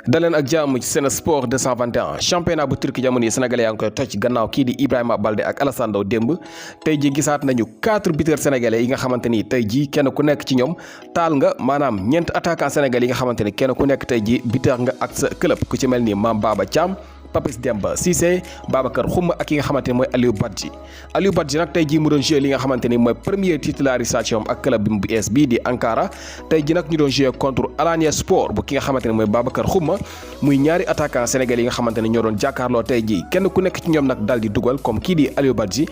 daleen ak jàmm ci Sen Sport 221 championnat bu Turquie jamono yi sénégalais yaa ngi koy toj gannaaw kii di Ibrahima Baldé ak Alassane Ndao démb tey ji gisaat nañu 4 buteurs sénégalais yi nga xamante ni tey ji kenn ku nekk ci ñoom taal nga maanaam ñeent attaquant sénégalais yi nga xamante ni kenn ku nekk tey ji buteur nga ak sa club ku ci mel ni Mame Baba Thiam, Papis Demba Cissé, Babacar Xuma ak ki nga xamante ni mooy Aliou Badji nag tey jii mu doon joué li nga xamante ni mooy première titularisation ak club bi bu bees bii di Ankara tey ji nag ñu doon joué contre Alanya Sport bu ki nga xamante ni mooy Babacar Xuma muy ñaari attaquant sénégalais yi nga xamante ni ñoo doon jàkkaarloo tey jii kenn ku nekk ci ñoom nag daal di dugal comme kii di Aliou Badji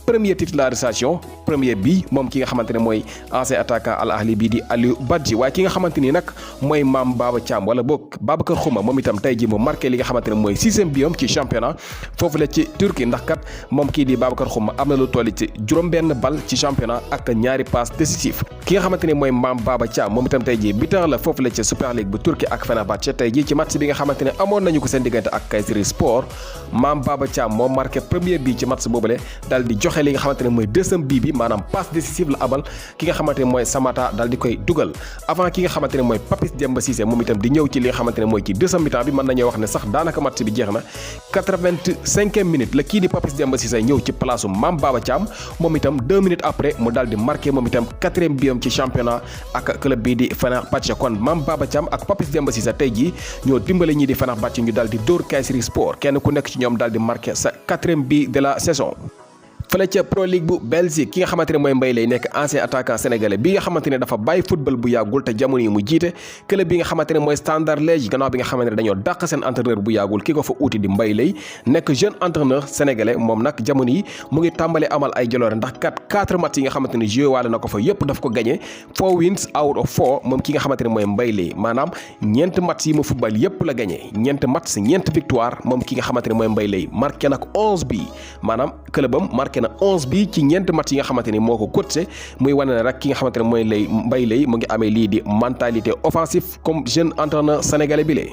première titularisation premier bi moom ki nga xamante ne mooy ancien attaquant Al Ahli bii di Aliou Badji waaye ki nga xamante ni nag mooy Mame Baba Thiam wala boog Babacar Xuma moom itam tey jii mu marqué li nga xamante ne mooy 6e biom ci championnat foofu la ci Turquie ndax kat moom kii di Babacar Xuma am na lu toll ci juróom-benn bal ci championnat ak ñaari passe décisif ki nga xamante ni mooy Mame Baba Thiam moom itam tey jii buteur la foofu la ci Super League bu Turquie ak Fenerbahçe tey jii ci match bi nga xamante ne amoon nañu ko seen diggante ak Kayserispor Mame Baba Thiam moo marqué premier bi ci match boobule daal di joxe li nga xamante ne mooy deuxième bi maanaam passe décisive la abal ki nga xamante ne mooy Samata daal di koy dugal avant ki nga xamante ne mooy Papis Demba Cissé moom itam di ñëw ci li nga xamante ne mooy ci deuxième mi-temps bi mën nañoo wax ne sax daanaka match bi jeex na 85e minute la kii di Papis Demba Cissé ñëw ci place Mame Baba Thiam moom itam 2 minutes après mu daal di marqué moom itam 4e biom ci championnat ak club bii di Fenerbahçe kon Mame Baba Thiam ak Papis Demba Cissé tey jii ñoo dimbale ñii di Fenerbahçe ñu daal di dóor Kayserispor kenn ku nekk ci ñoom daal di marqué sa 4e but de la saison. fële ca Pro League bu Belgique ki nga xamante ne mooy Mbaye Lay nekk ancien attaquant sénégalais bi nga xamante ne dafa bàyyi football bu yàggul te jamono yi mu jiite club bi nga xamante ne mooy Standard Liège gannaaw bi nga xamante ne dañoo dàq seen entraîneur bu yàggul ki ko fa uuti di Mbaye Lay nekk jeune entraîneur sénégalais moom nag jamono yi mu ngi tàmbalee amal ay jaloore ndax 4 matchs yi nga xamante ne joué waale na ko fa yëpp daf ko gagné 4 wins out of 4 moom ki nga xamante ne mooy Mbaye Lay maanaam ñeent matchs yi mu football yëpp la gagné ñeent matchs ñeent victoire moom ki nga xamante ne mooy Mbaye Lay marqué nag 11 bi maanaam clubam marqué na 11 bi ci ñeent match yi nga xamante ni moo ko coaché muy wane ne rek ki nga xamante ne mooy Mbaye Lay mu ngi amee lii di mentalité offensive comme jeune entraîneur sénégalais bi lee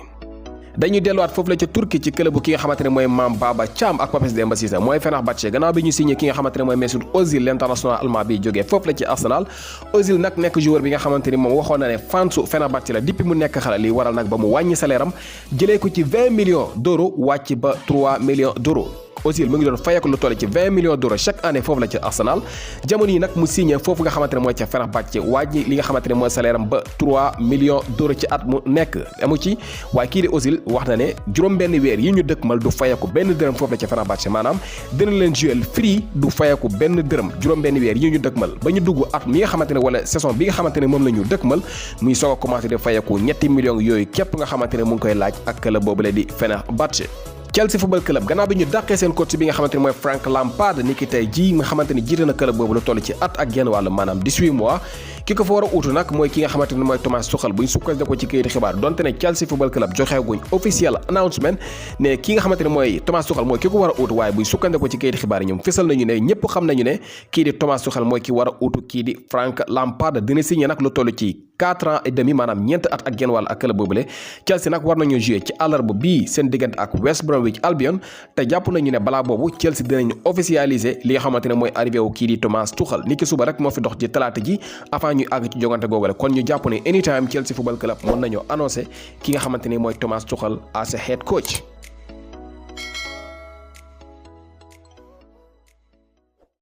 dañuy delluwaat foofu la ca Turquie ci club bu ki nga xamante ne mooy Mame Baba Thiam ak Papis Demba Cissé mooy Fenerbahçe gannaaw bi ñu signé ki nga xamante ne mooy Mesut Özil l'international allemand bi jógee foofu la ci Arsenal Özil nag nekk joueur bi nga xamante ni moom waxoon na ne fansu Fenerbahçe la depuis mu nekk xale li waral nag ba mu wàññi salaire am jëlee ko ci 20 millions d'euros wàcc ba 3 millions d'euros Özil mu ngi doon fayeeku lu toll ci 20 millions d'euros chaque année foofu la ci Arsenal jamono yi nag mu signé foofu nga xamante ne mooy ca Fenerbahçe wàññi li nga xamante ne mooy salaire am ba 3 millions d'euros ci at mu nekk amu ci waaye kii di Özil wax na ne juróom-benn weer yi ñu dëkkmal du fayeeku benn dërëm foofu la ca Fenerbahçe maanaam dina leen jouer free du fayeeku benn dërëm juróom-benn weer yi ñu dëkkmal ba ñu dugg at mi nga xamante ne wala saison bi nga xamante ne moom la ñu dëkkmal muy soog a commencé di fayeeku ñetti millions yooyu képp nga xamante ne mu ngi koy laaj ak club boobule di Fenerbahçe Chelsea Football Club gannaaw bi ñu dàqee seen coach bi nga xamante ne mooy Frank Lampard ni ki tey jii nga xamante ni jiite na club boobu la toll ci at ak genn wàll maanaam 18 mois ki ko fa war a uutu nag mooy ki nga xamante ne mooy Thomas Tuchel buñ sukkandikoo ci kayiti xibaar donte ne Chelsea Football Club joxeeguñ officiel announcement ne ki nga xamante ne mooy Thomas Tuchel mooy ki ko war a uutu waaye buñ sukkandikoo ci kayiti xibaar yi ñoom fësal nañu ne ñëpp xam nañu ne kii di Thomas Tuchel mooy ki war a uutu kii di Frank Lampard dina signé nag lu toll ci 4 ans et demi maanaam ñeent at ak genn wàll ak club boobule Chelsea nag war nañu jouer ci àllarba bii seen diggante ak West Bromwich Albion te jàpp nañu ne balaa boobu Chelsea dinañu officialiser li nga xamante ne mooy arrivé wu kii di Thomas Tuchel ni ki suba rek moo fi dox ci talaata ji avant ñuy àgg ci jogante googale kon ñu jàpp ne anytime Chelsea Football Club mën nañoo annoncé ki nga xamante ne mooy Thomas Tuchel as a head coach